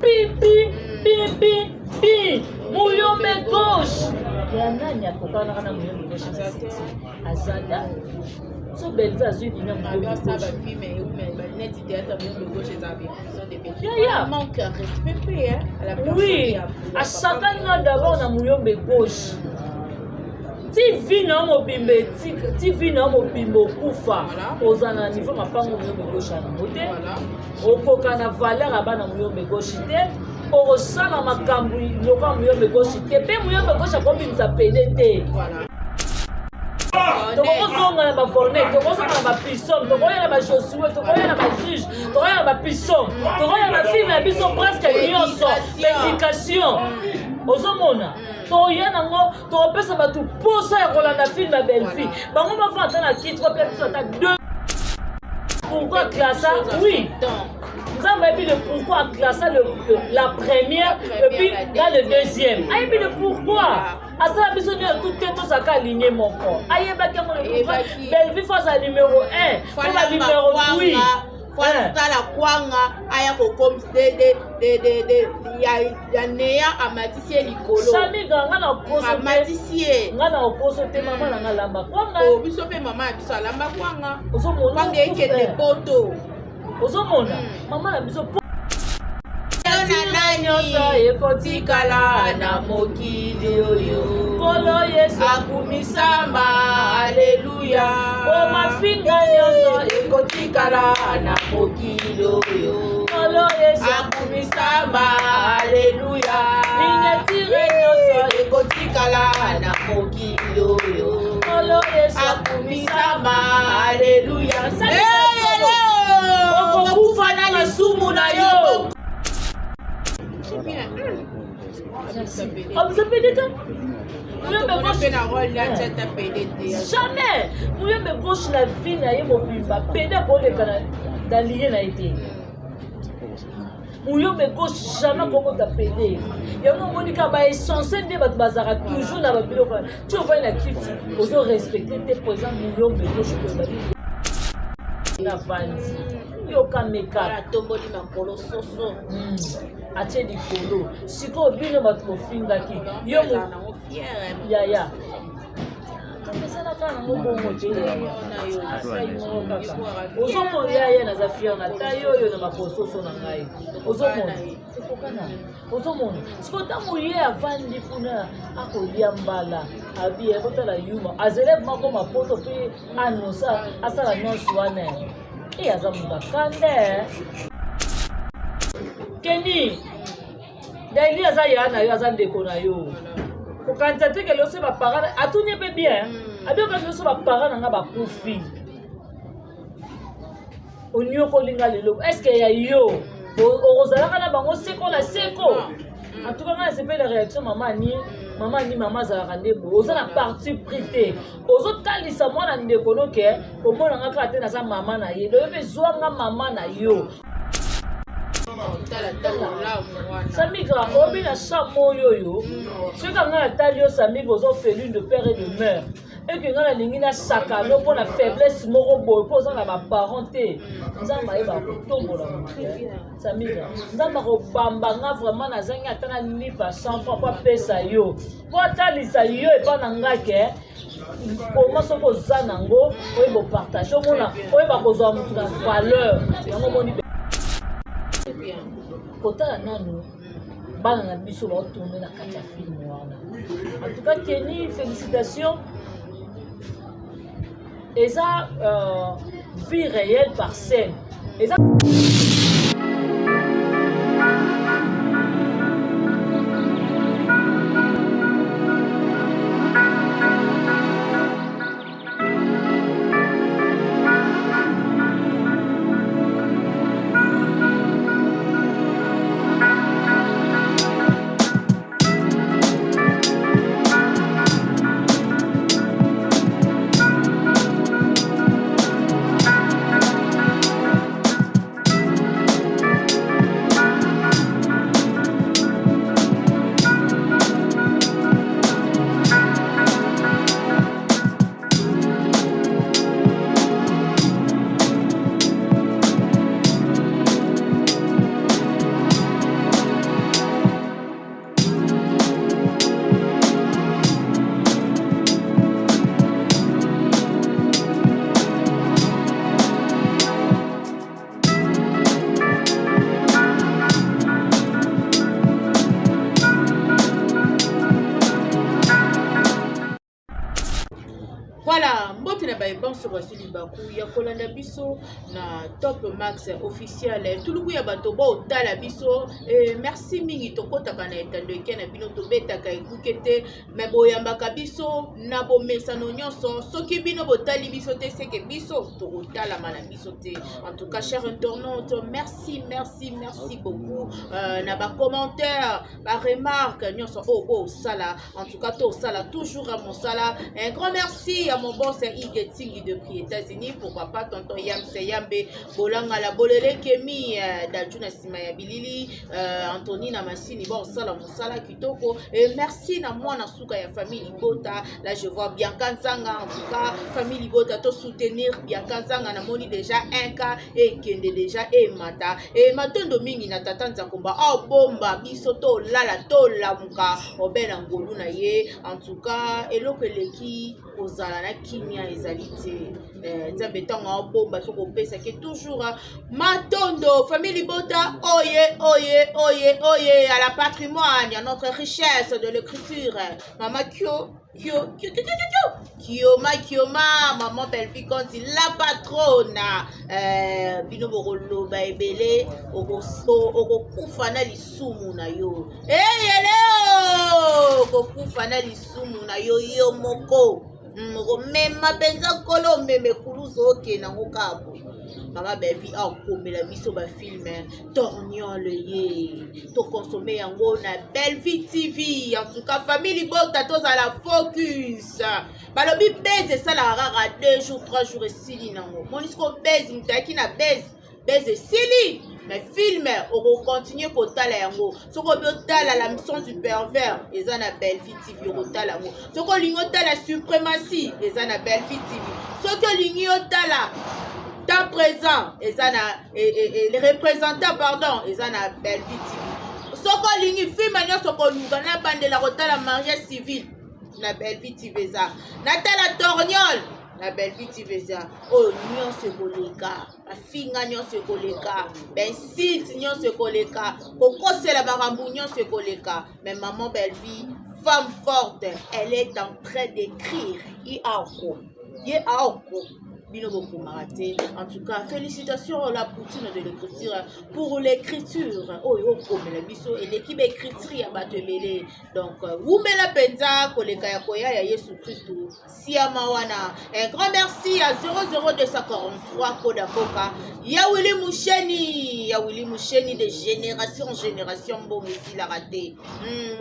Pipi pipi pi muyombe gauche ya nani akokanaka na muyombe gauche na succès azada so Bellevue azwi dina muyombe gauche. Yaya oui asakani nga d'abord na muyombe gauche ti vie na yo mobimba etika ti vie na yo mobimba okufa oza na niveau mapango muyombe gauche ya nango te okoka na valeur ya bana muyombe gauche te okosala makambo lokola muyombe gauche te mpe muyombe gauche akobimisa pede te tokozonga na baforne tokozonga na bapisome tokoya na bajosue tokoya na bajuge tokoya na bapisome tokoya na bafilme ya biso presque nyonso baéducation ozomona toya nango tokopesa bato mposa ya kolanda filme ya bellevue bango bafanda ata na kiti bapesa biso ata deux pourquoi classa oui nzambe ayebi le pourquoi aclassa le, le, la première et puis là le deuxième ayebi le pourquoi asala biso nyonso tout te tozalaka aligne moko ayebaki yango le pourquoi bellevue fo azala numéro 1 po ba numéro 8 asala kwanga aya kokomisa ya neya amatisi ye likolo samiga nga na koso amatisi ye nga na okoso te mama na nga alamba kwanga oh, biso mpe mama ya biso alamba kwanga ozomona kwanga ekende poto ozomona hmm. mama na biso na nyonso ekotikala na mokili oyo nkolo yesu akumisama aleluya po mafinga nyonso ekotikala na mokili oyo nkolo yesu akumisama aleluya minetire nyonso ekotikala na mokili oyo nkolo yesu akumisama aleluya okokufa na lisumu na yo abisapede te jamais muyombe gauche na vie na ye mobimba pede akoleka na liye na ye te muyombe gauche jamais akokota pede yango omoni kaka baessentiel nde bato bazalaka toujours na babiloko ti ovandi na kiti ozo respecte te mpo eza muyombe gauche koyeba navandi yoka meka atomboli makolo soso hmm. atie likolo sikoyo bino bato bofingaki yo yaya esalaka nango bongo te moko kaka ozomona yaya naza fiere na tai oyo na makososo na ngai ozomona ekokana ozomona sikoyo ntango ye avandi kuna akolia mbala abi akotala yuma azeleve moko mapoto mpe annonce asala nonse wana e aza moto akanda keni daili aza ya na yo aza ndeko na yo kokanisa te ke loso baparent atuni mpe bien hmm. abioka loso baparent na nga bakufi onyokoli nga lelo estce ya yo okozalaka na bango seko na seko hmm. en tout cas nga nasepeli na réaction mama ani mama ani mama azalaka nde boye oza na parti pris te ozotalisa mwana ndeko no ke komona nga kaka te naza mama na ye loyo mpe zwa nga mama na yo samigra oyebi na champ oyo oyo soki nga natali yo samigra oza orpheline de père et de mère eke nga nalingi nasakano mpo na faiblesse moko boye mpo oza na baparent te nzambe ayeba kotombola moto samigra nzambe akobamba nga vraiment nazangi ata na lipa 100 franc mpo apesa yo mpo atalisa yo epa na nga ke koma soki oza nango oyeba opartage omona oyeba kozwa motu na valeur yango omoni kotala nanu bana na biso baotourne na kati ya filme wana en tout cas kenny félicitation eza euh, vie réelle par scène eza nyonso bazwi libaku ya kolanda biso na Top Max Officiel. Tuluku ya bato baotala biso, merci mingi. Tokɔtaka na etando eke na bino, tobetaka ekuke te, me boyambaka biso na bomesano nyonso. Soki bino botali biso te, seke biso tokotalama na biso te. En tout cas, cher internaute, merci, merci, merci beaucoup na bacommentaire, baremarque nyonso oyo bosala. En tout cas, tosala toujours ya mosala. Un grand merci à mon boss Ige Tingi depuis États-Unis, pourquoi pas tonton Yamse Yambe Bolangala Bolele Kemi Daju na nsima ya bilili, Anthony na machine, bosala mosala kitoko. Et merci na mwana suka ya famille Libota. Là, je vois Bianca Nzanga. En tout cas, famille Libota, to soutenir Bianca Nzanga. Namoni déjà un cas ekende déjà emata e matondo mingi na tata Nzakomba abomba biso, tolala, tolamuka obe na ngolu na ye. En tout cas, eloko eleki kozala na kimia ezali te. Nzambe ntango abomba, soki opesaki toujours matondo. Famille Libota, oye oye oye oye à la patrimoine, à notre richesse de l'écriture, mama Kio Kio Kio Kio Kio Kio Kioma Kioma, maman Belvi Konti, la patronne. Bino bokoloba ebele, okokufa na lisumu na yo. Eyele, okokufa na lisumu na yo yo moko. Okomema mpenza nkolo, omema ekulusu, okende yango kaka boye. Mama Belvi akomela biso bafilm Torniole, ye tokonsome yango na Belvi TV. En tout cas, famille Libota, tozala focus. Balobi buzz esalaka kaka 2 jours, 3 jours, esili nango. Moni siko buzz, moto ayaki na buzz, buzz esili, mais film okocontinue kotala yango. Soki obi otala La Mission du Pervers, eza na Belvi TV, okotala yango. Soki olingi otala Suprématie, eza na Belvi TV. Soki olingi otala Temps Présent, eza na les Représentants, pardon, eza na Belvi TV. Soki olingi film nyonso koluka, nabandela kotala Mariage Civil, na Belvi TV eza. Natala Torniol, na Belvi TV eza. Oyo nyonso ekoleka, bafinga nyonso ekoleka, bainsite nyonso ekoleka, kokosela makambo nyonso ekoleka, mais maman Belvi, femme forte, elle est en train d'écrire. Ye aoko, ye aoko, bino bokomaka te. En tout cas, félicitations, la poutine de l'écriture, pour l'écriture oyo okomela biso eleki baécriture ya bato ebele. Donc wumela mpenza koleka ya koya ya Yesu Kristu siama wana. Un grand merci à 00243 Koda Koka ya Willi Musheni, ya Willi Musheni de génération en génération. Mbongo esilaka te.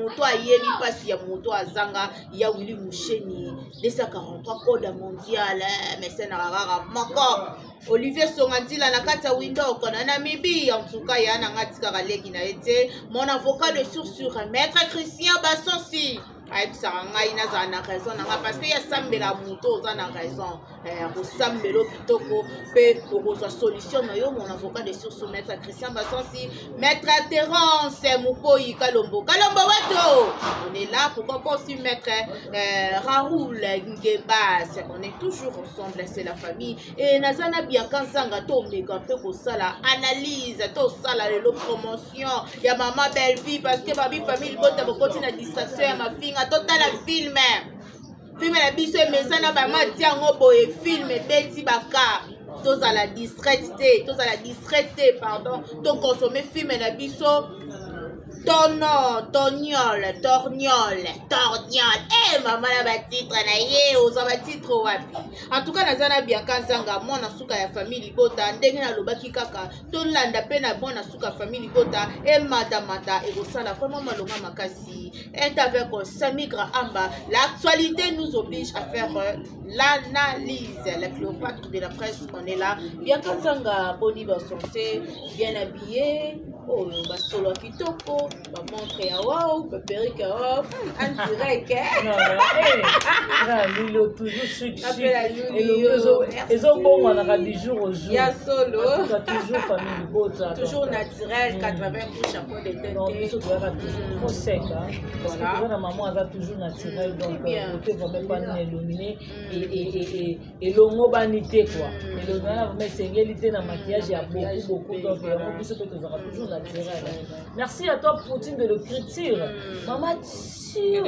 Moto ayebi mpasi ya moto azanga. Ya Willi Musheni 243 Koda mondial, mesenaka kaka moko. Olivier Songa Nzila na kati ya Windhoek na Namibie. En tout cas, ya nanga atikaka leki na ye te. Mon avocat de source sur maître Christian Basonsi ayebisaka ngai nazala na raison na ngai, parce que ye asambela moto oza na raison, akosambela kitoko mpe okozwa solution na yo. Mon avocat de source, maître Christian Basonsi, maître Terence Mukoi Kalombo Kalombo Weto, on est là. Pourquoi pas aussi maître Raoul Ngebas. On est toujours ensemble, c'est la famille. Et naza na Bianca Nzanga, tomeka mpe kosala analyse, tosala lelo promotion ya mama Bellevie, parce que babi famille Libota bokoti na distraction ya mafinga. Totala film, film na biso emesana, bamati yango boye, film ebeti baka. Tozala distraite te, tozala distraite te, pardon. Tokonsome film na biso tono toniole torniole torniole. E mama na batitre na ye, ozwa batitre wapi? En tout cas, naza na Bianca Nzanga, mwana suka ya famille Libota. Ndenge nalobaki kaka, tolanda mpe na mwana suka famille Libota, ematamata ekosala vraiment malonga makasi. Est avec Samigra Amba. L'actualité nous oblige à faire l'analyse. La Cléopâtre de la presse, on est là. Bianca Nzanga, boni ba santé? Bien habillé, oyo basolo ya kitoko, bamontre ya wow, baperruque ya wow, en direct. Lilo toujours chic chic, ezobongwanaka du jour au jour. Ya solo. Toujours famille Libota. Toujours naturel, 80 couches à fond de tête. Donc biso toyaka toujours trop sec, hein, parce que toza na maman aza toujours naturel, donc beauté vraiment pas nini élomine elongo bani te quoi. Elongi wana vraiment esengeli te na maquillage ya beaucoup beaucoup. Donc yango biso mpe tozalaka toujours naturel. Merci à toi, Poutine de l'écriture, mama Tio.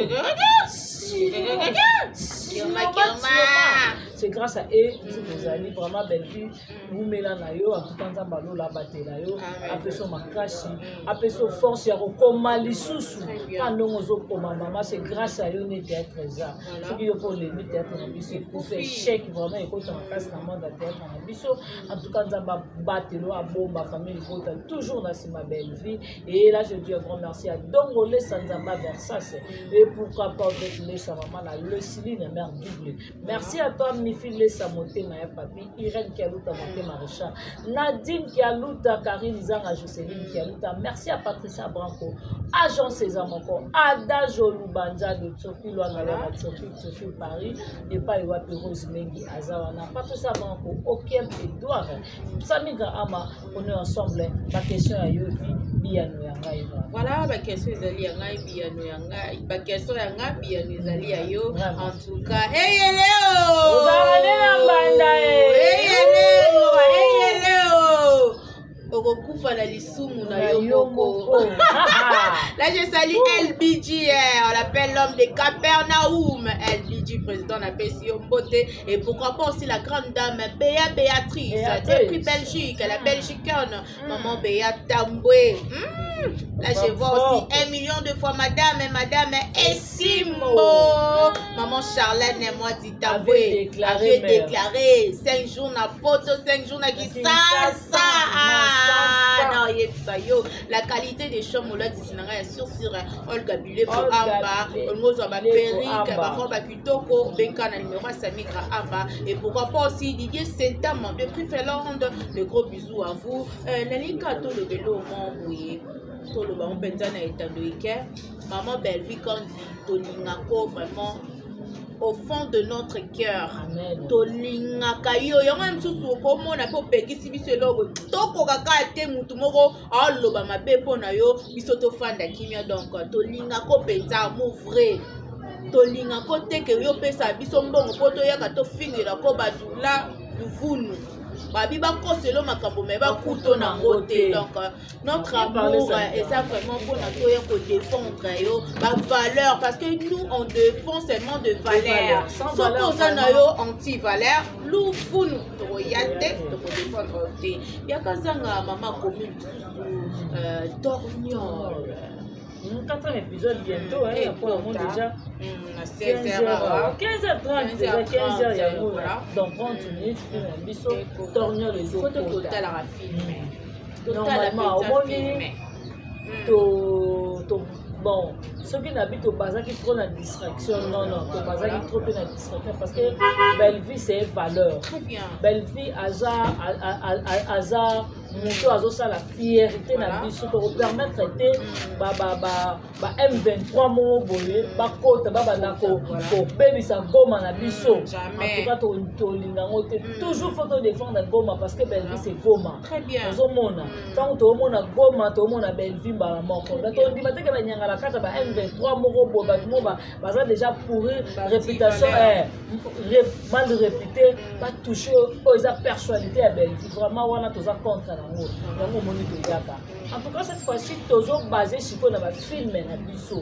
C'est grâce à eux biso tozali. Vraiment, Bellevue, wumela na yo. En tout cas, Nzambe alola abatela yo, apesa yo makasi, apesa yo force ya kokoma lisusu. Ka ndongo ozokoma, mama, c'est grâce à yo nde théâtre eza. Soki yo mpo olembi, théâtre na biso ekufi, échec vraiment ekota makasi na monde ya théâtre na biso. En tout cas, Nzambe abatelo, abomba famille libota, toujours na nsima Bellevue. Et là, je dis un grand merci à Dongo Lesa Nzamba Versas et pourquoi pas avec Lesa, maman la Lesiline, mère double. Merci à toi, Mifi Lesa, motema ya papi Irène Kialuta, motema Richard, Nadine Kialuta, Karine Zanga, Joseline Kialuta. Merci à Patricia Branco, agent César Moko, Ada Jolubanza de Turquie, Luana Luana Turquie, Turquie Paris, epai wapi Rose Mengi aza wana. Patricia Branco, Okiem Edouard, Samigra Ama, on est ensemble. Baquestion ya yo et puis biyano ya ngai. Voilà, baquestion ezali ya ngai, biyano ya ngai. Baquestion ya ngai, biyano ezali ya yo. Vraiment. En tout cas, eyeleo. Ozala nde na mbanda, eh. Eyeleo, eyeleo, okokufa na lisumu na yo moko. Là, je salue LBG, eh, on l'appelle l'homme de Capernaum. LBG, président napesi yo mbote. Et pourquoi pas aussi la grande dame Béa Béatrice, Béatrice. depuis Belgique, la Belgicaine, maman Béa Tamboué. Là, je vois aussi 1 million de fois madame et madame Essimbo. Maman Charlène et moi dit Tamboué. Avait déclaré, Avait mère. déclaré 5 jours na poto, 5 jours na Kinshasa. Kinshasa. Ah, non, yebisa yo. La qualité des chambres olatisi na ngai ya sur sur Olga Bileko Olga Amba, olingo ozwa Bileko baperruque, Amba. barobe ya kitoko, benka na numéro ya Samigra Amba. Et pourquoi pas aussi Didier Sentama depuis Finlande. Le gros bisou à vous. Nalinga tolobela omo boye, toloba ngo mpenza na etando eke. Maman Bellevue Kandi, tolingako vraiment au fond de notre cœur. Amen. Tolingaka yo. Yango ya mosusu okomona mpe opekisi biso eloko, tokoka kaka te. Mutu moko aoloba mabe mpo na yo, biso tofanda kimia. Donc tolingako mpenza, amour vrai. Tolingako te ke yo opesa biso mbongo mpo toyaka tofingelako bato la luvunu, babi bakoselo makambo me bakuto nango te. Donc notre Bien parlé, amour Samira. eza vraiment mpona toya kodéfendre yo bavaleur, parce que nous, on défend seulement de valeur. Valeurs. Sans Soki valeur, oza na vraiment. yo anti valeur, luvunu, tokoya te, tokodéfendre te. Yaka zanga mama akomi lisusu torniol. Quatrième épisode bientôt, hein, après on Ekota. déjà Na 16 15h, heures. 15h30 déjà, 15h yango. Voilà. Dans 30 minutes, film na biso Ekota. Torniol Faut ezokota. totalaka film, totala Normalement, mpenza omoni film. to bon, soki na bi tobazaki trop na distraction, non, non, tobazaki trop mpe na distraction, parce que Bellevue, c'est valeur. Très bien. Bellevue aza aza moto azosala fierté na biso. Tokopermettre te ba M23 moko boye bakota, babanda kobebisa Goma na biso. Jamais. En tout cas, tolinga yango te. Toujours faut todéfendre Goma, parce que Bellevue, c'est Goma. Très bien. Ozomona, ntango toomona Goma, toomona Bellevue mbala moko. Très bien. Tondima teke banyangala kata ba M23 moko boye, bato moko baza déjà pourri Bati réputation, valeur. mal réputé, batouche oyo eza personnalité ya Bellevue. Vraiment, wana toza contre yango. Yango omoni toyaka. En tout cas, cette fois-ci, tozobase sikoyo na bafilm na biso.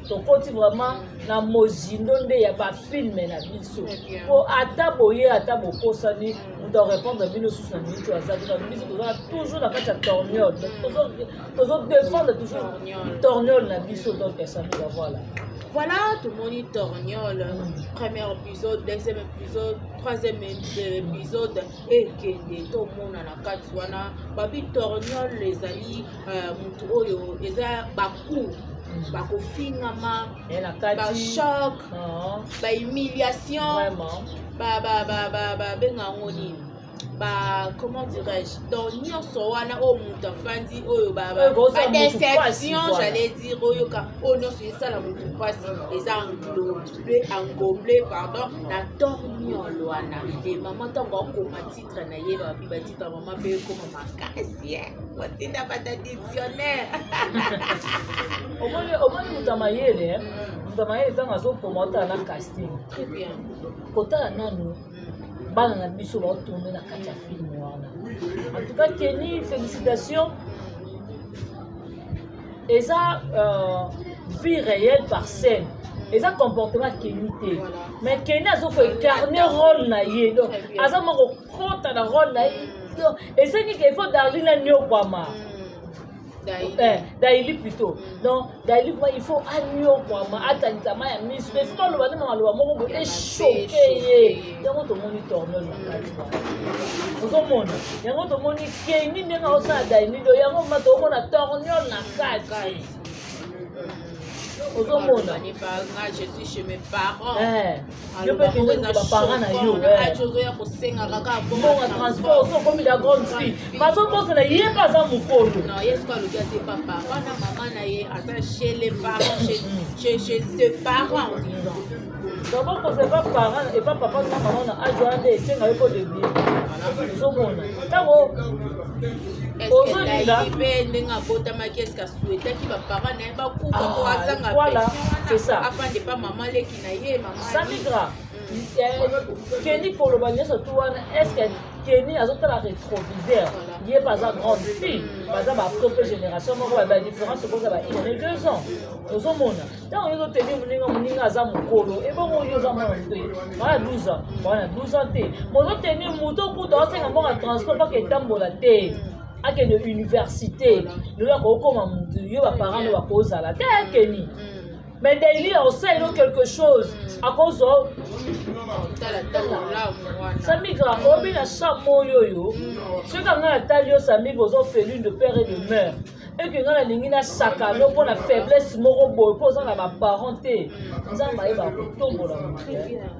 Tokoti vraiment na mozindo nde ya bafilm na biso, Très bien. po ata boye, ata bokosani, moto arépondre bino susu na miniti oyo aza te. Biso tozala toujours na kati ya torniol, tozodéfendre toujours Torniol. torniol na biso. Donc esamila, voilà. Voilà, tomoni torniol, premier épisode, deuxième épisode, troisième épisode ekende. Tomona na kati wana babi torniol ezali motu oyo eza baku bakofingama, E na kati bachoc, Ah, bahumiliation, vraiment. babenga yango nini, ba comment dirais-je, donc nyonso wana oyo moto afandi oyo Oyo kozala motu pasi, badéception, voilà. j'allais dire, oyoka oyo nyonso esala motu mpasi, eza englobé, engoblé, pardon, na torniol wana. E mama, ntango akoma titre na ye, babi batitre mama mpe ekoma makasi, kotinda bata dictionnaire. Omoni moto ya mayele, eh? Moto ya mayele, ntango azokoma, otala na casting, Très bien. kotala nanu bana na biso baotourne na kati ya film wana. En tout cas, Kenny, félicitation. Eza vie réelle par scène. Eza comportement Kenny te, mais Kenny azoko incarner rôle na ye, donc aza moko kota na rôle na ye. Donc esengi ke il faut Darline aniokwama, Daili plutôt. Donc Daili il faut aniokwama, atangisa ya miso, mais faut baloba nde maloba moko boye echoquer ye. Yango tomoni tornol na kati wana, ozomona yango tomoni Kenny ndenge aosala Daili. Do yango ma tomona torniol na kati, ozomona. Je suis chez mes parents. Yo mpe kende baparent na yo. Ozoya kosengaka kaka mbongo transport, oso okomi la grande fille, bazobosana ye mpe aza mokolo. Non, ye soki alobi aza epa parent na mama na ye, aza chez les parents, chez ses parents, disons. Donc bokoza epa parent, epa papa na mama na age wana nde esenga yo mpo début. Ozomona ntango ozolinga mpe ndenge abotamaki, eske asouhaitaki baparent na ye bakufa po azanga? Voilà, c'est ça. Afande pa mama leki na ye, mama. Samigra, Kenny koloba nyonso tu wana, est-ce Kenny azotala rétroviseur? Ye mpe aza grande fille, baza bapropre génération moko, badifférence okoza ba une année, 2 ans. Ozomona ntango yo ozoteli moninga, moninga aza mokolo, ebongo oyo oza mwana moto wana 12 ans, wana 12 ans te, mozoteni moto okuta osenga mbongo ya transport mpaka etambola te, akende université. Lelo akokoma motu, yo baparent no bakozala te. Akeni, mais Daily aosalelo quelque chose, akozwa. Samigra, oyebi na chambre oyo oyo, soki anga natali yo, Samigra, oza orpheline de père et de mère, eke ngai nalingi nasakano mpo na faiblesse moko boye, mpo oza na baparent te. Nzambe ayeba kotombola motu.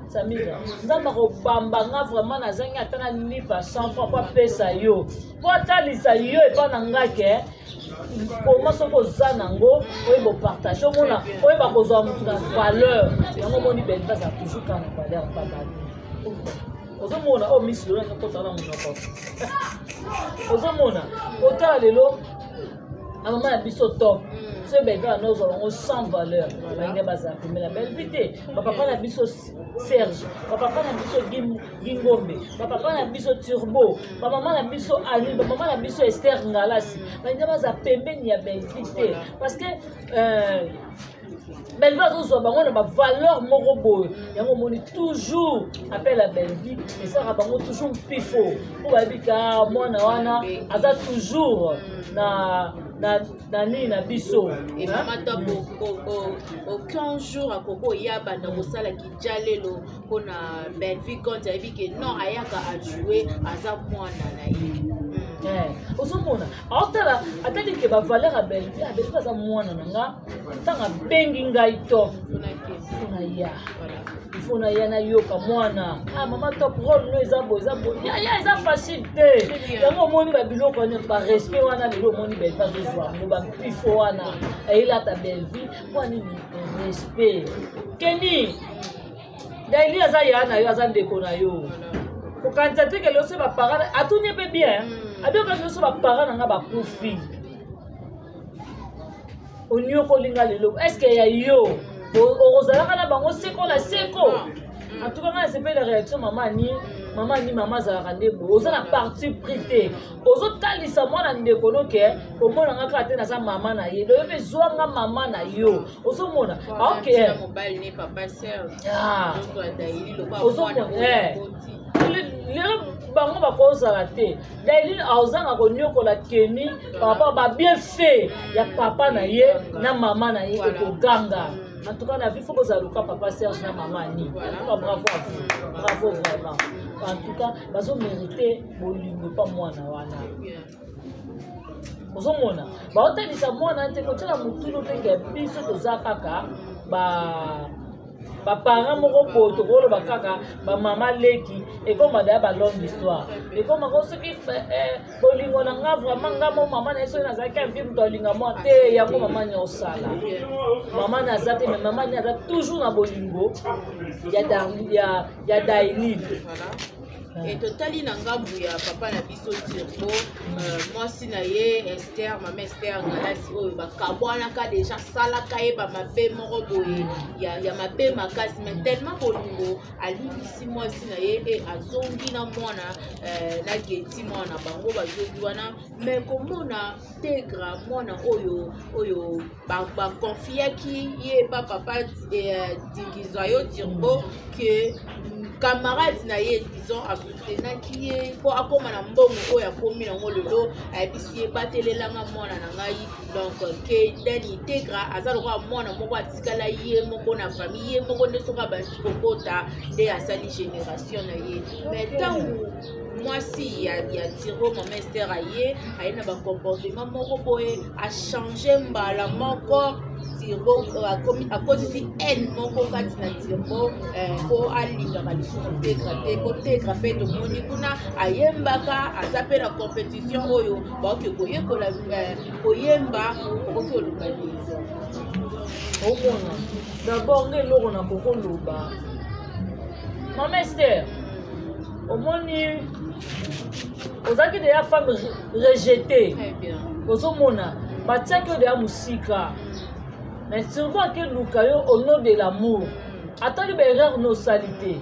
Samigra, Nzambe akobamba nga vraiment, nazangi ata na lipa 100 francs mpo apesa yo, mpo atalisa yo epa na nga ke koma soki oza nango, oyeba opartage, omona oyeba kozwa motu na valeur. Yango omoni Belvi azala toujours kaka na valeur pabani. Ozomona oyo misi lelo akakota na monoko, ozomona kotala lelo na mama na biso top. So Belvi wana ozwa bango sans valeur, balingi bazala pembeni na Belvi te. Bapapa na biso Serge, bapapa na biso Gingombe, bapapa na biso Turbo, bamama na biso Ani, bamama na biso Ester Ngalasi, balingi baza pembeni ya Belvi te, parce que Belvi azozwa bango na bavaleur moko boye. Yango omoni toujours appel ya Belvi esalaka bango toujours mpifo, mpo bayebi ka mwana wana aza toujours na nini na biso. Mama to aucun jour akoki oyaba na kosala kija lelo mpona Belvi compte, ayebi ke non, ayaka ajoue, aza mwana na ye. Ozomona aotala atali ke bavaleur ya Belvi, Belvi aza mwana na nga. Ntango abengi ngai top, fona ya ifo na ya nayoka mwana. Ah, mama top, rôle no eza boye, eza boye, ya eza facile te. Yango omoni babiloko wana, barespect wana, lelo omoni Belvi azozwa yango, bampifo wana ayelata Belvi mpo nini? Respect. Kenny, Daili aza ya na yo, aza ndeko na yo. Kokanisa te ke lelo so baparent atuni mpe bien, abioka nyonso, baparent na nga bakufi, oniokoli nga lelo, est-ce ya yo okozalaka na bango seko na seko? En tout cas, ngai nasepeli na réaction mama ani. Mama ani, mama azalaka nde boye, oza na parti pris te, ozotalisa mwana ndeko noke komona nga kaka te, naza mama na ye, doyo mpe zwanga mama na yo. Ozomona, ok, ozomona lelo bango bakozala te. Dailin azanga konyokola Kenny par rapport babienfait ya papa na ye na mama na ye, ekoganga. En tout cas, na vie, faut kozala luka papa Serge na mama Ani. En tout cas, bravo à vous, bravo vraiment. En tout cas, bazomérite bolingo epa mwana wana. Ozomona baotalisa mwana te, kotiala motunu teke biso toza kaka ba baparent moko boye, tokoloba kaka bamama leki, ekoma daya balongue histoire, ekomaka soki bolingo na nga vraiment, nga mo mama na ye, soki nazalaki avi moto alinga mwa te. Yango mama ni osala, mama ni aza te, mais mama ni aza toujours na bolingo ya Dailin. E totali na ngambu ya papa na biso Turbo, mwasi na ye Esther, mama Esther Ngalasi, oyo bakabwanaka deja, asalaka ye bamabe moko boye ya mabe makasi, mais tellement bolingo, alimbisi mwasi na ye e azongi na mwana na Geti, mwana na bango bazongi wana. Mais komona Tegra, mwana oyo baconfiaki ye epa papa Dingizwa yo Turbo, ke camarade na ye, disons, asoutenaki ye mpo akóma na mbongo oyo akómi nango lelo, ayebisi ye: "Batelelanga mwana na ngai." Donc ke dani Tegra aza lokola mwana moko atikala ye moko na famille, ye moko nde soki abandi kobota nde asali génération na ye. Mais ntango mwasi ya Turbo, mama Ester, aye na bacomportement moko boye, achange mbala moko Turbo, akozisi haine moko kati na Turbo mpo alingaka lisusu Tegra te. Po Tegra mpe tomoni kuna ayembaka, aza mpe na compétition oyo baoki koyekola koyemba. Okoki oloba nini? Omona, d'abord nde eloko na kokoloba, mama Ester, omoni, ozalaki deya femme rejetée. Ozomona, batiaki yo deya mosika, mais Turbo akeluka yo au nom de l'amour. Atali baerreur no osali te,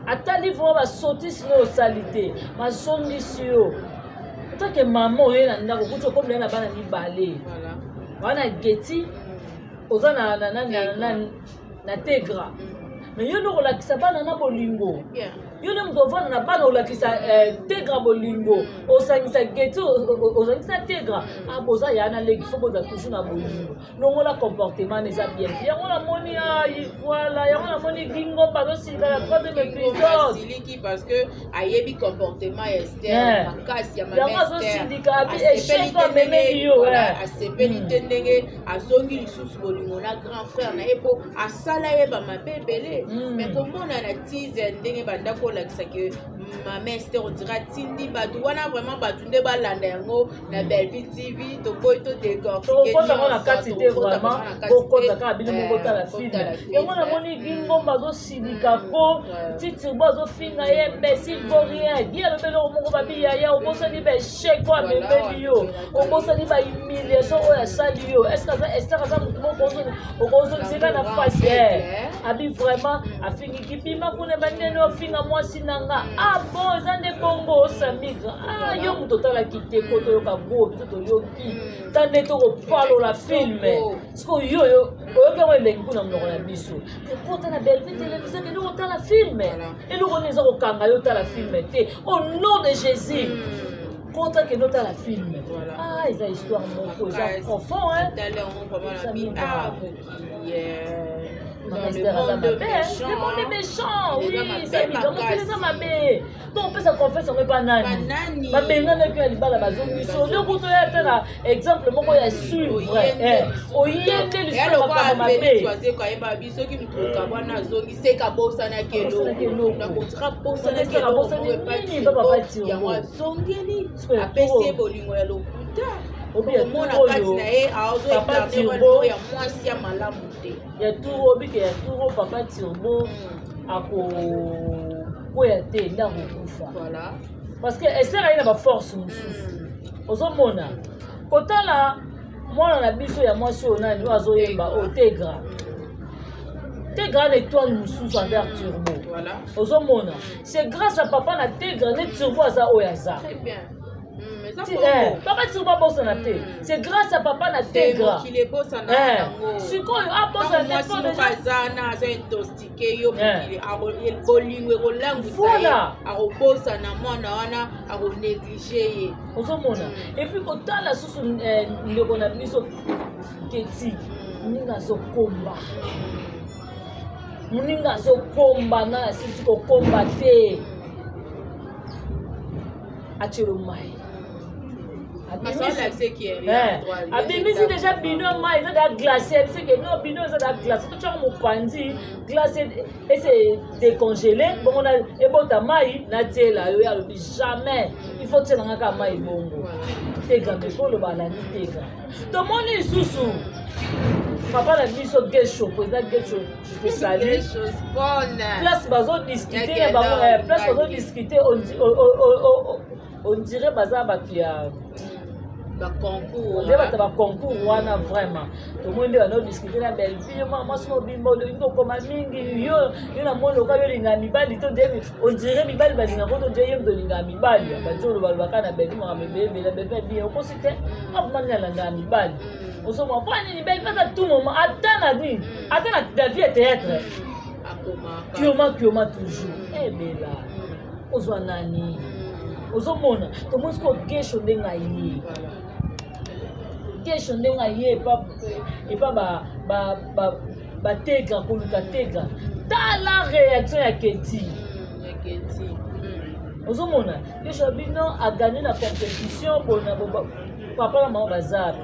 atali vraiment basotisi no osali te, bazongisi yo. Otoke mama oye na ndako, kuti okomela na bana mibale wana, Geti, oza na Tegra. Mais yo nde okolakisa bana na bolingo, yo nde moto ovanda na bana, olakisa Tegra bolingo, osangisa Geti, osangisa Tegra. Ah, boza ya na leki, fo boza toujours na bolingo. Longola comportement na eza bien te. Yango namoni, ai voilà, yango namoni Gingomba azosilika na troisième épisode. Asiliki parce que ayebi comportement ya Ester makasi ya. Yango azosilika, abi échec amemeli yo. Asepeli te ndenge azongi lisusu bolingo na grand frère na ye, mpo asala ye bamabe ebele. Mais komona na tise ndenge bandako olakisaki mama Ester, odira atindi bato wana, vraiment bato nde balanda yango na Belleville TV. Toboyi todécortiquer na kati te, vraiment bokota kaka bino moko tala film. Yango namoni Gingomba azosilika ko Titirbo azofinga ye imbécile, vaurien. Gi alobi eloko moko, babi yaya, obosani baéchec oyo amemeli yo, obosani bahumiliation oyo asali yo. Est ce que Ester aza motu moko okozongiseka na face? Abi vraiment afingiki, bima kuna, bandeni ofinga mwasi na nga. Ah bon, eza nde bongo osamigra. Ah, yo moto otalaki te, ko toyoka go, biso toyoki ta nde tokopalola film. Sikoyo yo oyoki yango elengi kuna monoko na biso, ekota na Bellevue Télévision, kende kotala film. Eloko nini eza kokanga yo otala film te? Au nom de Jésus, kota, kende otala film. Ah, eza histoire moko eza profond. Mama Ester aza mabe, le monde est méchant. Oui, samika, mokili eza mabe. Donc opesa confiance yango epa nani? Babenganaki ya libala, bazongisi yo nde kuta oya ata na exemple moko ya suivre, oye nde lisusu na makambo mabe. Ayeba soki moto okabwana azongi, seka abosanaki eloko na kontira, bosanaki eloko nini, papa? Yango azongeli, apesi ye bolingo ya lokuta. Omona kati na ye azoincarne ya mwasi ya malamu te. Ya tour obike, ya tour, papa Turbo akokwea te, nde akokufa, parce que Ester aye na baforce mosusu. Ozomona, kotala mwana na biso ya mwasi oyo, nani oyo azoyemba oyo, Tegra. Tegra na étoile mosusu envers Turbo. Ozomona, c'est grâce à papa na Tegra nde Turbo aza oyo aza. Papa Turbo abosana te, c'est grâce à papa na Tegra. Sikoyo abosana te. Aza aza intoxiqué yo, mokili bolingo ekolangwisa ye, akobosana mwana wana, akonéglige ye. Ozomona, et puis kotala susu ndeko na biso Keti, moninga azokomba, moninga azokomba na asisi kokomba te, atielo mai, abimisi déjà bino mai eza da glace, abiseke no bino eza da glace, totyaka mopanzi glace ese décongélé bongo na ebota mai natiela yo. Alobi jamais, il faut tielanga kaka mai bongo. Tegra mpe oloba alandi Tegra. Tomoni lisusu Papa na biso Gesho, président Gesho, je te salue. Place bazo discuter na bango, eh, place bazo discuter on dirait baza bato ya baconcours nde bato baconcours wana vraiment tomoni nde bano discute na bellevue mwasi mobimba olingi kokoma mingi yo yo na moni lokola yo olingaka mibali to nde on dirait mibali balingaka to nde yo moto olingaka mibali bandi olobalobaka na bellevue makambo ebele ebele bellevue abi okosi te apoma nini alandaka mibali ozomona mpo nini bellevue aza tout moment ata na nini ata na vie ya théâtre kioma kioma toujours ebela ozwa nani ozomona tomoni sikoyo gesho ndenge aye gesho ndenge aye epa bategra koluka tegra tala réaction ya keti ozomona gesho bino aganye na compétition bona papa na mama baza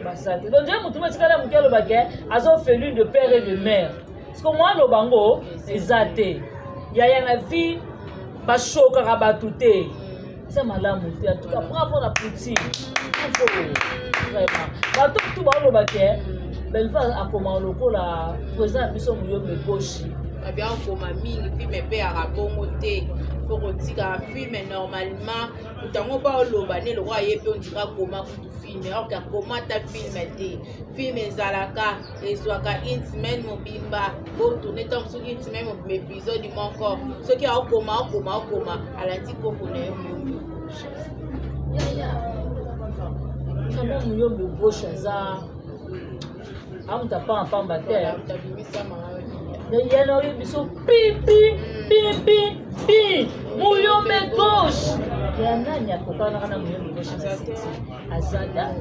baza te donc je motu motikala moke alobake aza orpheline de père et de mère siko mwa aloba ngo eza te yaya na vie bashokaka bato te eza malamu te en tout cas bravo na poutine bravo vraiment bato kutu baoloba ke belva akoma lokola président ya biso muyombe gauche babia okoma mingi filme mpe yaka bongo te fo kotikaka filme normalement moto yango baoloba nde lokola ye mpe ondira akoma kutu filme or ke akoma ata filme te filme ezalaka ezwaka une semaine mobimba botourne ntango soki une semaine mobimba épisode moko soki aokoma aokoma aokoma alandi koko na ye muyombe gauche yaya kama muyombe gauche aza amuta pamba pamba te ya na oyebi biso pipi pipi pi muyombe gauche ya nani akokanaka na muyombe gauche na seti aza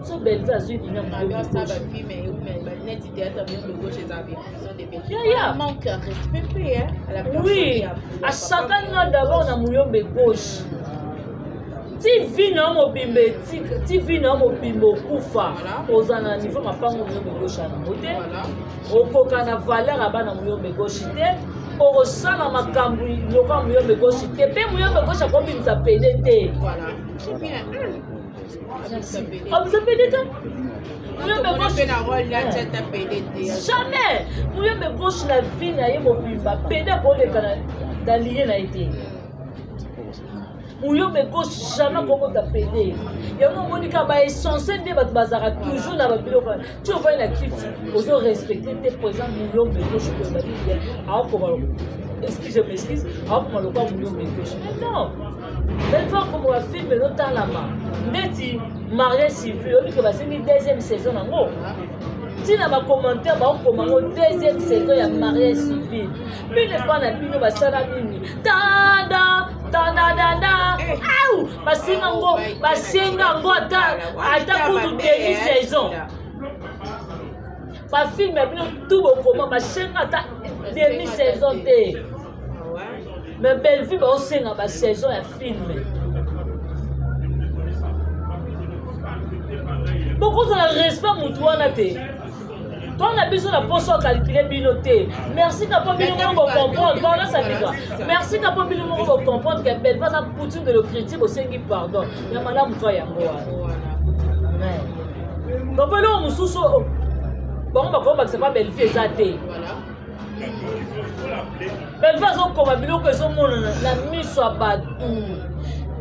so bellevue azwi dina oui asakani nga d'abord na muyombe gauche ti vi na yo mobimba etika ti vi na yo mobimba okufa oza na niveau mapango muyombe gauche ya nango te okoka na valeur ya bana muyombe gauche te okosala makambo lokola muyombe gauche te mpe muyombe gauche akobimisa pede te abimisa pede te muyombe gauche jamais muyombe gauche na vie na ye mobimba pede akoleka na liye na ye te muyombe gauche jamais akobota pede yango omoni kaka baessentiel nde bato bazalaka toujours na babiloko ti ovandi na kiti ozo respecte te présent muyombe gauche koyeba nini aokoma excuse m'excuse aokoma lokola muyombe gauche mais non belva akoma bafilme ezotalama ndeti mariage civil oyebi ke basengi deuxième saison nango ntina bacommentaire baokoma ngo deuxième saison ya mariage civil bino epa na bino basala nini tanda tandadanda eh. au basenga ngo basenga ngo ata ata kutu demi saison bafilme ya bino tu bokoma basenga ata demi saison te mais bellevue baosenga basaison ya filme bokozala respect motu wana te to na biso na poso akalkile bino te merci ka mpo bino moko bocomprendre pardon sabika merci ka mpo bino moko bocomprendre ke belva aza poutine de le critique bosengi pardon ya malamu to yango wana donc eloko mosusu oh, bango bakobakisa pa bellevue eza te Bellevue azokoma biloko ezomonana na miso ya bato.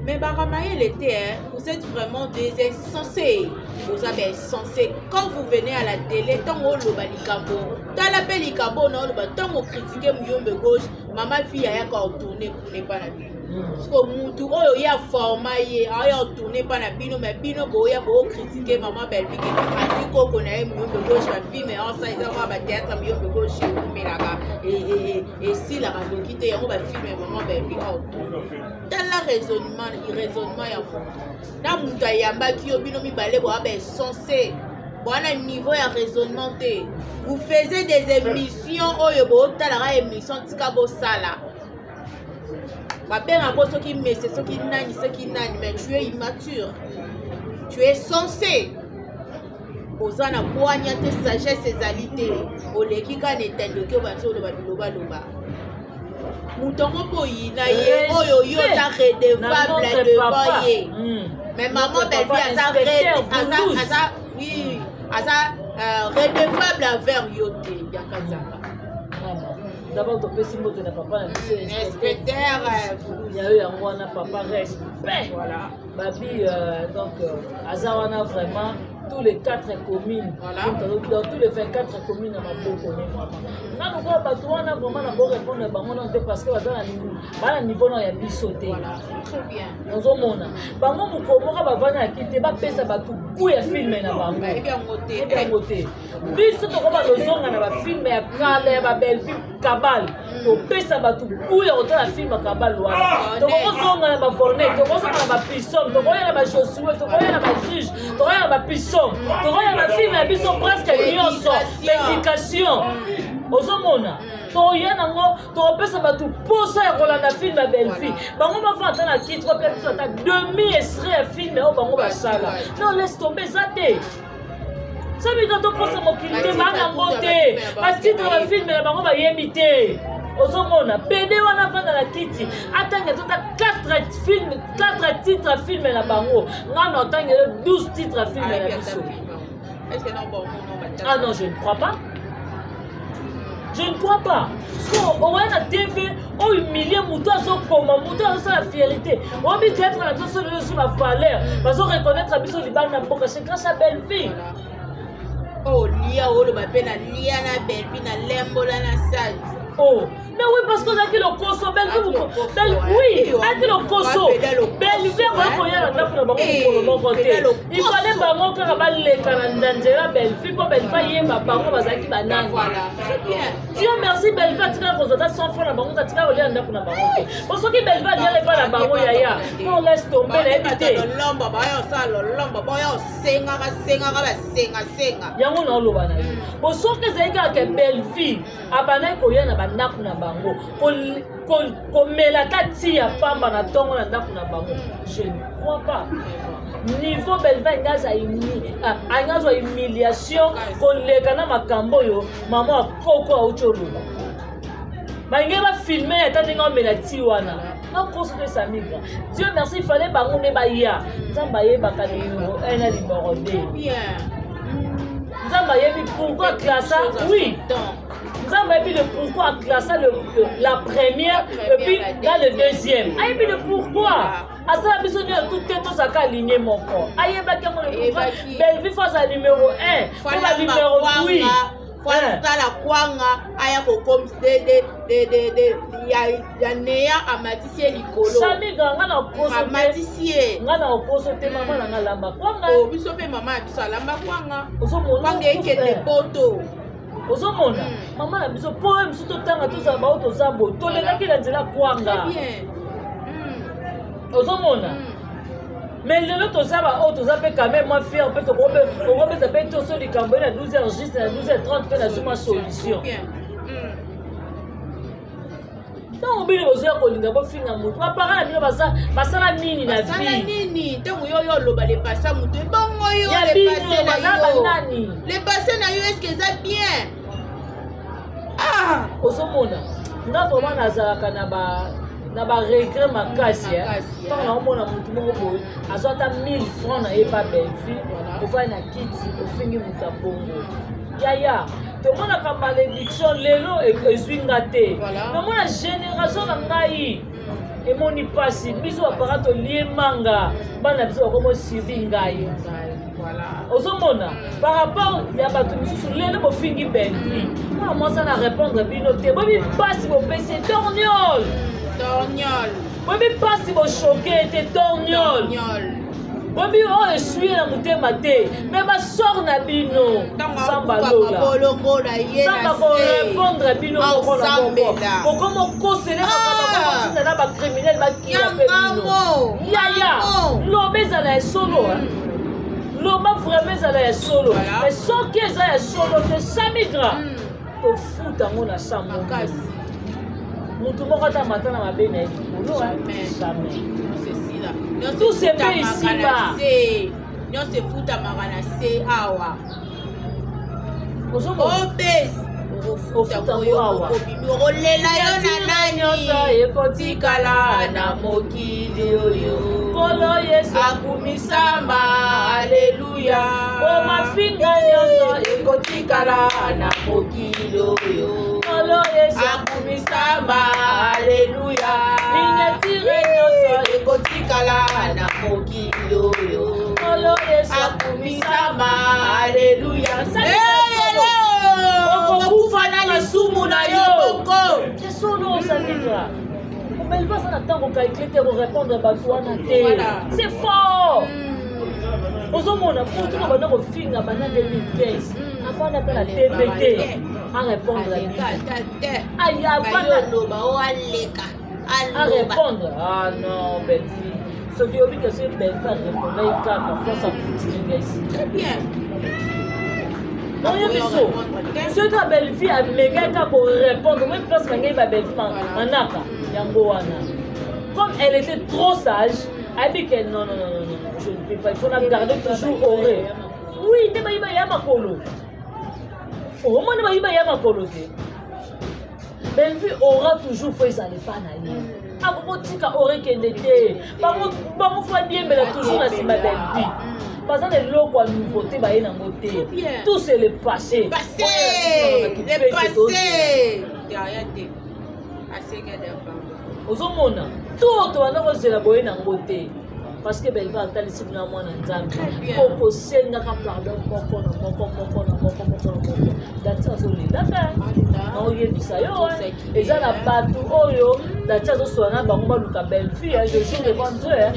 Mais baramayele te hein, vous êtes vraiment des insensés. Vous avez insensés. Quand vous venez à la télé, ntango oloba likambo, tala mpe likambo na oloba, ntango okritike muyombe gauche, mama fille ayaka otourne kuna epa na bino. Parce que mutu oyo ye aforma ye aya otourne epa na bino, mais bino boya bookritike mama Bellevue ke azwi koko na ye muyombe gauche, bafilme osa eza kaka batheatre muyombe gauche ewumelaka esilaka noki te yango bafilme ya mama Bellevue aotourne. Tala raisonnement raisonnement ya moto na moto ayambaki yo bino mibale boa bainsense boa na niveau ya raisonnement te vous faisiez des émissions oyo botalaka émission tika bosala babengaka ngo soki mese soki nani soki nani mais tu es immature tu es censé oza na bwanya te sagesse ezali te oleki kaka na etandoki obandi oloba bilobaloba moto yango mpo oyina ye oyo yo oza redevable devant ye hmm. mais maman bellevue aza aza aza Oui, aza redevable envers yo te, Bianca Nzanga. D'abord topesi mbote na papa na biso inspecteur ya yo, yango wana papa, respect. Voilà. Babi donc aza wana vraiment tous les quatre communes. Voilà. Donc, dans tous les 24 communes na maboko ne, vraiment nga lokola bato wana, vraiment na korépondre bango nano te, parce que baza na bana niveau na ya biso te. Voilà, très bien. Ozomona bango mokolo moko bavanda na kiti te, bapesa bato ku ya film na bango. Bayebi yango te. Yebi yango te. Biso tokoba tozonga na bafilm ya kala ya babelvi kabal, topesa bato ku ya kotala film ya kabal wana. Tokokozonga na bafornet, tokozonga na bapisome, tokoya na bajosue, tokoya na bajuge, tokoya na bapisome, tokoya na bafilm ya biso presque nyonso, baéducation. Ozomona, toya nango, tokopesa bato posa ya kolanda film ya Bellevie. Bango bafanda ata na kiti, bapesa biso ata demi extrait ya film oyo bango basala. Non, laisse tomber, eza te sabika tokosa mokili te, baa nango te. Batitre bafilm na bango bayebi te. Ozomona pede wana avanda na kiti, atanga tota 4 film, 4 titre ya film na bango. Nga na otangela 12 titre ya film na biso. Est-ce que non, bon, non, non. Ah non, je ne crois pas, je ne crois pas. So oya na TV oyo humilie moto, azokoma moto, azosala fierté. Oyebi théâtre na biso, solo nyonso bavaleur bazoreconnaître biso libanda na mboka, c'est grâce à Bellevie. Oh, lia oloba mpe na lia na Bellevie na lembola na sale. Oh mais oui, parce que ozalaki lokoso Bellevie. Oui, ayaki lokoso. Bellevie akoki koya na ndako na bango mokolo moko te. Il fallait bango kaka baleka na nzela Bellevie mpo Bellevie ayeba bango bazalaki banani. Dieu merci, Bellevie atikala kozwa ata 100 francs na bango, atikala kolia na ndako na bango te. Po soki Bellevie aliala epa na bango, yaya, non, laisse tomber, nayebi te. Lolomba baya osala, lolomba baya osengaka sengaka, basengasenga. Yango naoloba na yo, bo soki ezali kaka ke Bellevie abandaki koya na bandako na bango, komela ata ti ya pamba na ntongo na ndako na bango, je ne crois pas niveau Bellevie alingi azwa humiliation koleka na makambo oyo mama akoko auti oloba. Balingi bafilme ata ndenge omela ti wana, nakoso to esamigra. Dieu merci, fallait bango nde baya. Nzambe ayebaka numéro 1 na numéro 2. Nzambe ayebi pourquoi classa. Oui, Nzambe ayebi le pourquoi aclassa la première et puis dans le deuxième. Ayebi le pourquoi asala biso nyonso tu te, tozalaka aligné moko. Ayebaki yango le pourquoi Bellevie faut azala numéro 1 po ba numéro 8. Sala kwanga aya kokom ya neya, amatisi ye likolo. Samiga, nga na koso te. Amatisi ye. Nga na okoso te, mama na nga alamba kwanga. Oh, biso mpe mama ya biso alamba kwanga. Ozomona. Kwanga ekende poto. Ozomona, mama na biso, mpo oyo mosusu totanga, tozala bao, toza boye, tolekaki na nzela kwanga. Ozomona, mais lelo toza baoyo toza mpe quand même mwa fier mpe tokobeta mpe toso likambo ye na 12 heures juste, na 12 heures 30 mpe nazwi mwa solution. Ntango bino bozoya kolinga bofinga motu, baparent na bino basala nini na Basala vie? nini? Ntango yo oloba le passé motu, ebongo yo Ya le bino passé na baza yo, banani? Le passé na yo, est-ce eza bien? Ah. Ozomona, nga vraiment nazalaka na baregret makasi. Makasi, Ntango naomona motu moko boye azwa ata 1000 francs na ye pa Bellevie, ofandi na kiti, ofingi moto ya bongo, yaya, tomonaka malédiction lelo ezwi nga te. Namona génération na ngai emoni mpasi. Biso baparent tolie manga, bana biso bakomo suivi ngai. Ozomona, par rapport ya bato misusu, lelo bofingi Bellevie, mwana mwasi ana répondre bino te. Boyebi mpasi bopesi ye torniole. Torniole. Boyebi mpasi bochoquer te, torniole. Torniole. Boyebi oyo esui ye na motema te, me basor na bino. Ntango Nzambe akuka alola. mabolongo na ye Nzambe na se. akorépondre bino moko na moko. Aosambela. Bokoma okosele Ah. makambo na bacriminel bakila mpe bino. Yangamo. Yaya, loba ezala ya solo, hein. Loba vraiment ezala ya solo. Mais soki eza ya solo te, samigra, tofuta yango na sa Makasi. motu moko ata mata na mabe na ye likolo, hein. Jamais. Jamais. Nyonso esila. Nyonso Tout se paie efutamaka ici na bas. se. Nyonso efutamaka na se awa. Ozomona. Obesi. Ofuta Okofuta yango oyo awa. okobimi, okolela yo na nani? Nyonso ekotikala na mokili oyo, Nkolo Yesu akumisama, aleluya. O mafinga. Mafinga nyonso ekotikala na mokili oyo. Nkolo Yesu akumisama, aleluya. Miniatire nyonso ekotikala na mokili oyo. Nkolo Yesu akumisama, aleluya. Okokufa na lisumu na yo moko. Solo osalika Belva aza na ntango calcule te korépondre bato wana te. C'est fort. Ozomona motu na banda kofinga banda 2015, afanda mpe na TV te arépondre bino. Aya afanda arépondre. Ah non, Bellevie, soki oyebi ke soki Bellevie arépondaki kaka, force akutili ngai. Très bien. Oyebi so soki kaka Bellevie amekaki kaka korépondre, moi place na ngai babellevie manaka yango wana. Comme elle était trop sage, ayebi ke non, non, non, non, non, je ne peux pas, il faut la garder toujours auré. Oui, nde bayiba ya makolo, omoni bayiba ya makolo te. Bellevue aura toujours, faut ezala epa na ye, akokotika ore kende te. Bango faut adiembela toujours na nsima. Bellevue baza na eloko ya nouveauté baye nango te. Tout c'est le passé. Passé, le passé. Derrière te. Asenga der pardon. Ozomona to tobanda kozela boye nango te, parce que Bellevue atalisi bino mwana Nzambe. Okosengaka pardon moko na moko, moko na moko, moko na moko. Dati azolelaka, naoyebisa yo, eza na bato oyo Dati azosola na bango, baluka Bellevue. Je jure devant Dieu,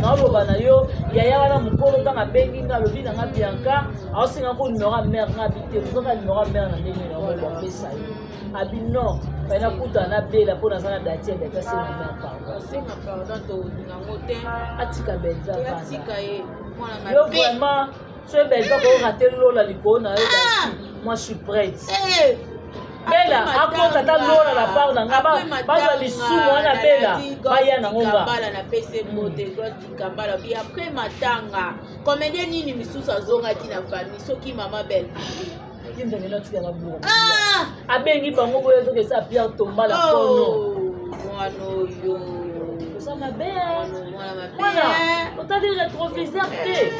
naoloba na yo, yaya wana mokolo ntango abengi nga, alobi na nga: "Bianca, aosenga ko numéro ya mare." Nga abi te, kaka numéro ya mare na ndenge nango bapesa yo. Abi non, fai nakutana nabela mpo naza na dati ya dati, asenga mare pardon. Asenga pardon, tolingango te. Atika Bellevue avanda. Atika ye mwana. Yo vraiment, soki Bellevue akorater lola likolo na yo, dati, moi je suis prête. Bela akota ata lola na part na nga, bazwa lisumu wana, bela baya nango nga. Kambala napesi mbote, Kambala bi après matanga, comédien nini misusu azongaki na famille soki mama Belle? Ye ndenge atikaka buka, abengi bango boye, azokesa Pierre Tombala kono. Mwana oyo. Oza mabe. Mwana mabe. Mwana otali rétroviseur te.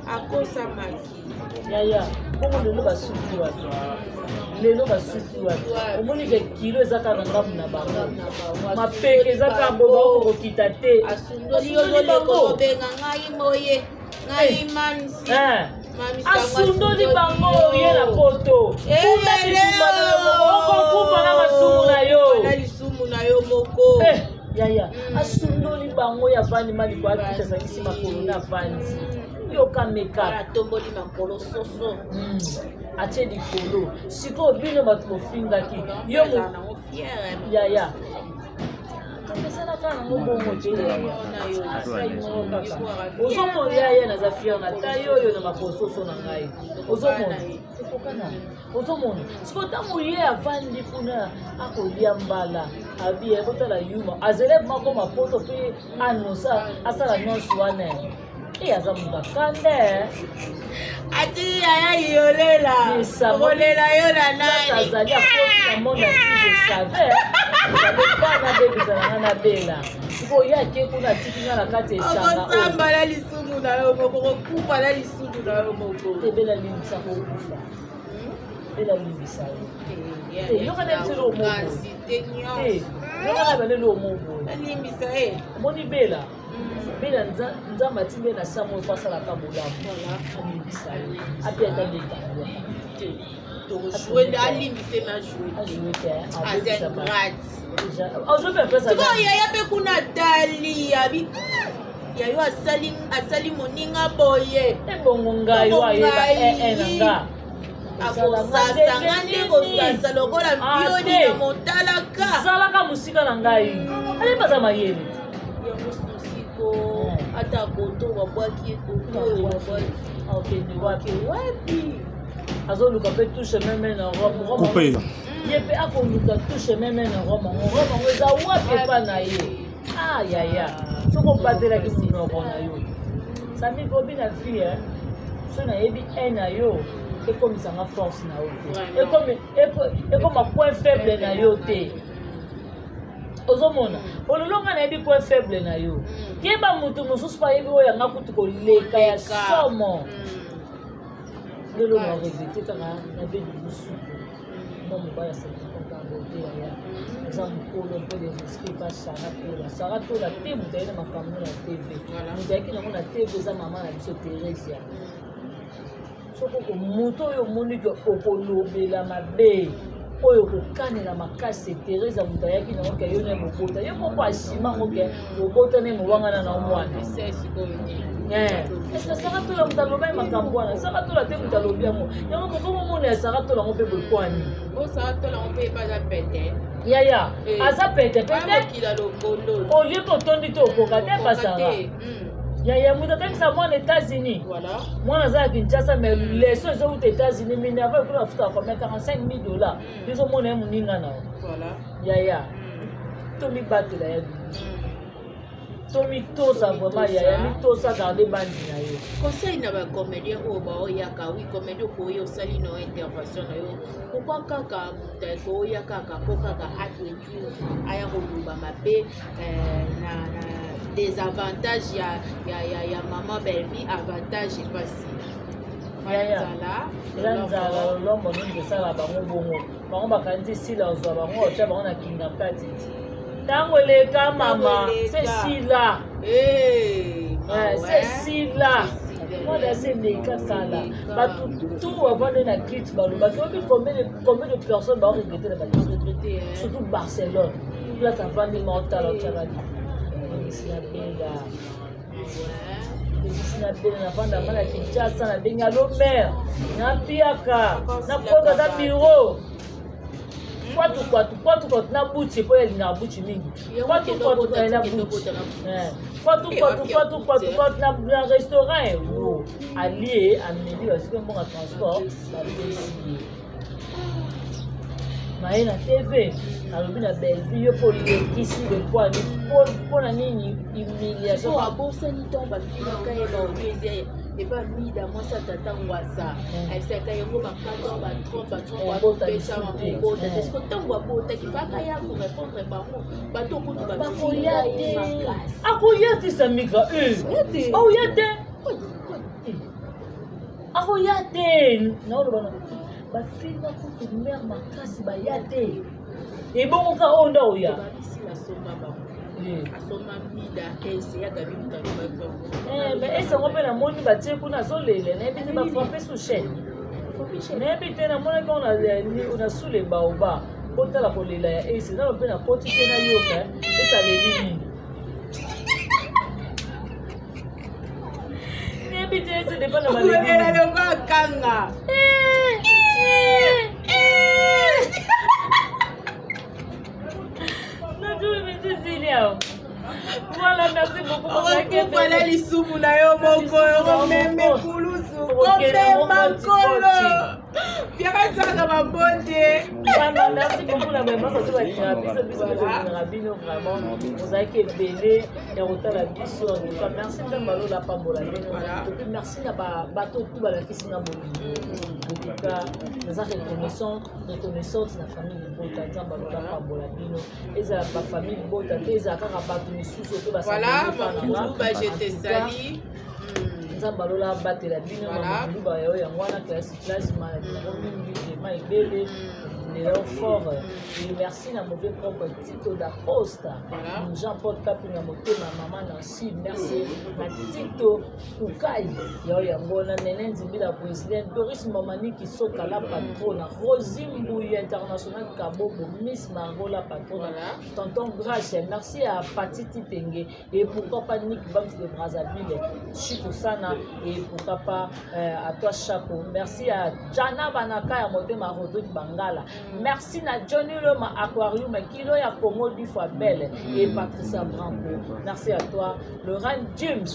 Akosamaki. Yaya, bongo lelo basuki wapi? Lelo basuki wapi? Omoni ke kilo eza kaka na ngambu na bango, mapeke eza kaka bo bakokokita te. Asundoli yo, obenga ngai moye, ngai mansi. Asundoli bango, ye na poto kuna bitumba na yo moko, okokufa na masumu na yo. Na lisumu na yo moko. Yaya, asundoli bango, ya vandi maliko, akita, azangisi makolo na vandi, yoka meka. Atomboli makolo soso. Atie likolo. Sikoyo bino bato bofingaki yo, yaya, esalaka nango bongo te. Kaka ozomona, yaya, naza fière na tai oyo na makososo na ngai. Ozomona ekokana, ozomona sikoyo ntango ye avandi kuna akolia mbala, abi botala yuma azeleve moko mapoto mpe anosa asala nyonso wana. E aza moto akande. Ati yaya yolela, okolela yo na nani? Azali akoti na monde asi, je savais pas nabebisa na nga, nabela. Sikoyo ye ake kuna, atiki nga na kati ya esanga. Okosamba na lisumu na yo moko, okokufa na lisumu na yo moko. Te, bela limbisa, kokufa, bela limbisa yo te. Yoka na biso eloko moko te, yoka na bana eloko moko boye. Alimbisa ye. Omoni bela, bela Nzambe atindi ye na sa moko asalaka bolamu, alimbisa ye, api ata ndetangwa. Tojoue, alimbise ma joue. Ajoue te. Aza ingrate. Ajoue mpe apesa. Sikoyo yaya mpe kuna atali, abi yayo asali, asali moninga boye. Ebongo ngai oyo ayeba ee na nga. Akosasa nga nde kosasa lokola mpioni na motalaka. Salaka mosika na ngai, ayebi aza mayele. Yango susiko ata koto babwaki ye, koto oyo babwaki. Akende wapi? Wapi? Azoluka mpe touche meme na Rome. Coupe. Ye mpe akoluka touche meme na Rome yango. Rome yango eza wapi epa na ye? Ah yaya, soki obatelaki monoko na yo, sami bobi na vie, so nayebi un na yo ekomisanga force na yo te, ekoma point faible na yo te. Ozomona ololo, nga nayebi point faible na yo. Keba, motu mosusu mpo ayebi oyo yanga kutu koleka ya somo. Lelo na regrete kaka na vie de lusuku. Mwa mobali asakikontango te yaya. Eza mokolo mpe de respect pa Sarah Tola. Sarah Tola te moto aye na makambo na TV. Moto ayaki nango na TV eza mama na biso Theresia. Soki oko moto oyo omoni ke okolobela mabe oyo okokanela makasi Theresa moto ayaki nango ke yo na ye bobota ye moko asima yango ke obota na ye mowangana na mwana eske Sara Tola moto aloba ye makambo wana? Sara Tola te moto alobi yango. Yango moko momona ya Sara Tola yango mpe boekwani yaya aza pete pete olie mpe otondi te okoka te basara yaya moto atangisa mwana États-Unis, mwana aza ya Kinshasa, mais leso ezowuta États-Unis, minerval kuna afutaka combien? 45 000 $. Ezomona ye moninga na yo yaya. Tomibatela ya tomitosa vraiment yaya, mitosa, garde bandi na yo. Conseil na bacomédien oyo baoyaka, oui, comédien okoya, osali na intervention na yo, pourquoi kaka moto akoya kaka mpo kaka aréduire, aya koloba mabe na désavantage ya mama Bellevie, avantage epasi? Yaya, eza nzala, lolombo nini tosala bango bongo. Bango bakanisi sila ozwa bango, otya bango na kinga kati ti ntango eleka mama, se sila, se sila mwana ase eleka kala. Bato tu bavande na kiti balobaki, oyebi combien de personnes baoregrete na bato, surtout Barcelone, place avandi maotala otyakaki ebisi na bela, ebisi na bela. Navandanga na Kinshasa, nabengi alo mare, napiaka nakota ata bureau, kwatu kwatu kwatu kwatu na buti, po alingaka buti mingi, kwatu kwatu na buti, kwatu kwatu kwatu kwatu kwatu na restaurant ewo alie, ameli, bazwi mbongo transport, bapesi ye. Naye na TV alobi na Bellevue, yo mpo olekisi lepoani mpona nini? Humiliation. Abosani ntango bafilaka ye baaudio eza epa Mida, mwasi ya tata Ngwasa, ayebisaka yango bakata batrompe batrompe bota. Parce que ntango abotaki faka ya korépondre bango, bato okutu. Bakoya te, akoya te, Samika akoya te, akoya te. Naoloba bafinga kutu mare makasi, baya te, ebongo ka oyo nda oya. Asoma Mida ese ya Gabi. Mais esango mpe namoni batie kuna, azolela, nayebi te, bafrappe sous chaîne, nayebi te. Namonaki ngo na sous le baoba, botala kolela ya ese nano mpe nakoti te, nayoka esaleli nini, nayebi te, ese depa na kolela longo akanga. Cécilia. Voilà, merci beaucoup. Okokufa na lisumu na yo moko, okomeme kulusu, komema nkolo biakatisaka bambonde. Vraiment, merci beaucoup na vraiment surtout balingaka biso, biso mpe tolingaka bino vraiment. Ozalaki ebele ya kotala biso. En tout cas, merci, Nzambe alola pambola bino. Et puis merci na bato tu balakisi nga bolingo. En tout cas, naza reconnaissant, reconnaissante na famille libota. Nzambe alola pambola bino, ezala bafamille libota te, ezala kaka bato misusu mpe. Voilà, Mamulu, je te salue. Nzambe alola abatela bino. Mamulu bayo yango wana classe plasma yango mingi, vraiment ebele lelo fort. Et merci na mauvais propre Tito da Costa, Jean-Paul Kapinga, motema mama Nancy. Merci na Tito Kukai yao yango na Nene Nzimbila, président Doris Mamaniki Soka la patrona, Rosi Mbuyi international, Kabobo, Miss Margot la patrona, tonton Grace. Merci à Pati Titenge et pourquoi pas Nick Bams de Brazzaville, Chico Sana et pourquoi pas à toi Chaco. Merci à Jana Banaka ya motema Rodrigue Bangala. Merci na Johnny Loma Aquarium Kilo ya Congo du fois belle et Patricia Branco. Merci à toi Laurent James.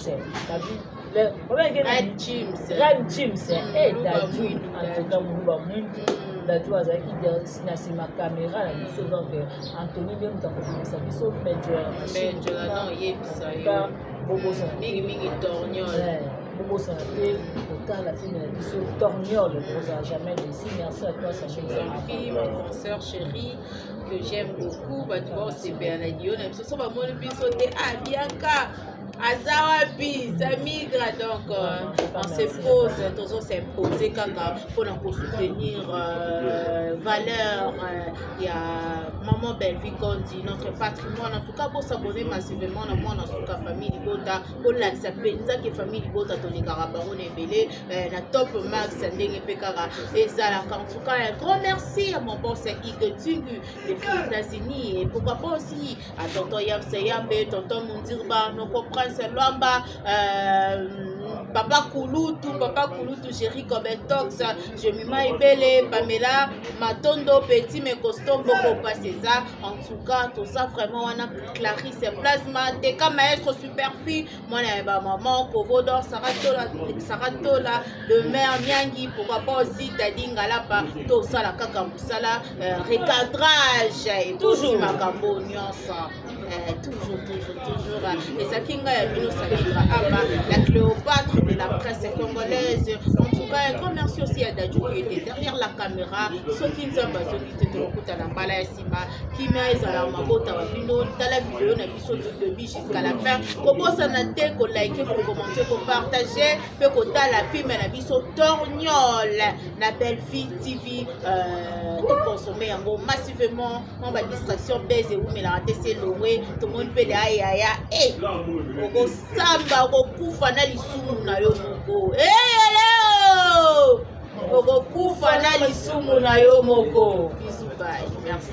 Le, Red James. Red James et Dadju, en tout cas Moulouba Mwindu. Dadju azalaki na nsima caméra na biso, donc Antony nde moto akobimisa biso Benjola na machine. Bobosana mingimingi Torniol. Bobosana te kotala film na biso Torniol, bokozala jamais déçu. Merci à toi, Sacha. Jean-Pierre, mon grand chéri que j'aime beaucoup. Bato baosepela na dio na biso, so bamoni biso te, abiaka. Aza wapi Samigra? Donc on se pose, tozo s'imposer kaka mpona kosoutenir valeur ya maman Bellevue Kondi, notre patrimoine. En tout cas, bosabonner massivement na mwana suka Famille Libota, kolakisa mpenza ke Famille Libota tolekaka bango na ebele na Top Max, ndenge mpe kaka ezalaka. En tout cas, un grand merci à mon boss Ige Tungu depuis États-Unis et pourquoi pas aussi à tonton Yamse Yambe, tonton Mundirba, noko Prince Lwamba, papa Kulutu, papa Kulutu Jerry Kobetox, Jemima Ebele, Pamela Matondo, Petit Mekosto, Boko César. En tout cas, tout ça vraiment, wana Clarisse Plasma, Teka Maestro Superfille, moi ba maman, Kovodor, Sarah Tola, Sarah Tola, de Mère Nyangi, pourquoi pas aussi Tadi Ngalapa, tout ça la kaka musala, recadrage, et Toujours. Makambo nyonso. Toujours, toujours, toujours. Ezalaki ngai ya bino Samidra Aba, la Cléopâtre de la presse congolaise. En tout cas, un grand merci aussi à Dadju qui était derrière la caméra. Soki Nzambe azongi te, tokokutana mbala ya nsima. Kimia ezala mabota wa bino. Tala video na biso du début jusqu'à la fin. Kobosana te kolike, kocommenter, kopartager mpe kotala film na biso Torniol na Bellevue TV. Tokonsome yango massivement, mwa badistraction bese ewumelaka te, se longwe tomoni mpe le ayaya e okosamba, okokufa na lisumu na yo moko. Eyeleo, okokufa na lisumu na yo moko. Bisous, bye, merci.